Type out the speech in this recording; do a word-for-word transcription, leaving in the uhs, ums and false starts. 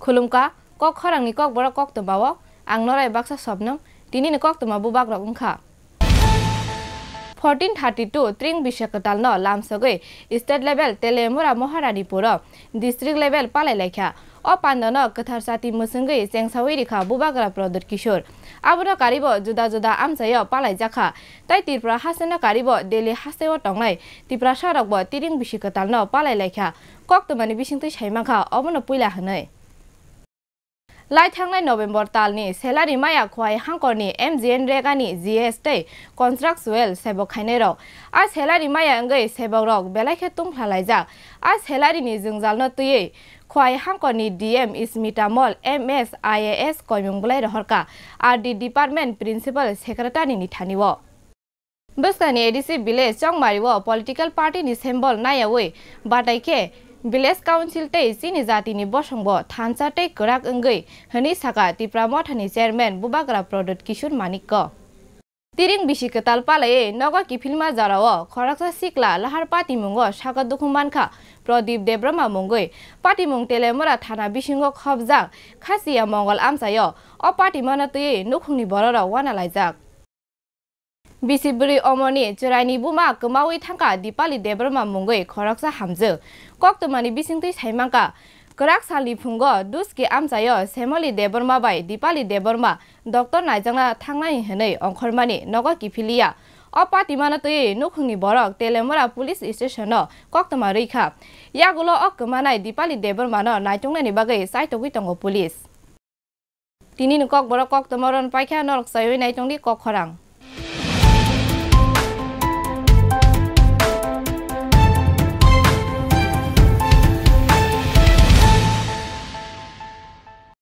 Khulumkha, kok khorangni kokborok koktwmao ang norai baksa Sobnam, tinini koktwma bubagrok wngkha. Fourteen thirty-two Tring bisi kwtalno lamsogwi state level Telemura Maharanipuro district level palai laikha. O pandano kwthar chati mwswngwi chengsawi rikha bubagra Pradyut Kishore. Abono karibo juda juda amchaio palaijakha. Tai Tripura hasteno karibo Delhi hasteo tongnai Tiprasarokbo Tring bisi kwtalno palai laikha. Koktwmani bisingtwi saimankha obono puila hwnwi. Lai thangnai November talni salary maya Khowai Hangkorni M G N Regani G S tei contractual sebok khainairok. A salary maya wngwi sebokrok belai khe tungphla laijak. A salaryni jwngjalno twiwi Khowai Hangkorni D M Smita Mol M S I A S koimung bwlai rohorkha, R D department principal secretary ni thani-o. Bwskangni A D C village Chongmari-o political party ni symbol naiyawi batai khe village council tei chini jatini bosongbo thansa tei kwrak wngwi hwnwi sakha Tipra Mothani chairman bubagra Pradyut Kishore Manikko. Tring bisi kwtal palaiwi nogo kiphilma jorao khoroksa sikla lahar patimungo sakha dukhu mankha Pradip Debbarma mungwi. Patimung Telemura thana bisingo khopjak Khasiya Mongol amchaio. O patimano twiwi nukhungni bororok uana laijak. Bisi bwrwi Omorni chwraini buma kwmaui thangkha Dipali Debbarma mungwi khoroksa hamjwk. Koktwmani bisingtwi saimankha, kwrak salni phungo Duski amchaio Semoli Debbarma bai Dipali Debbarma doctor naijakna thangnai hwnwi ongkhormani nogo kiphiliya. O patimano twiwi nukhungni borok Telemura police station-o koktwma rwikha. Yagulo o kwmanai Dipali Debbarmano naituknani bagwi chaitogwi tongo police. Tinini kokborok koktwma ron paikha, norok saiwi naitongdi kok khorang.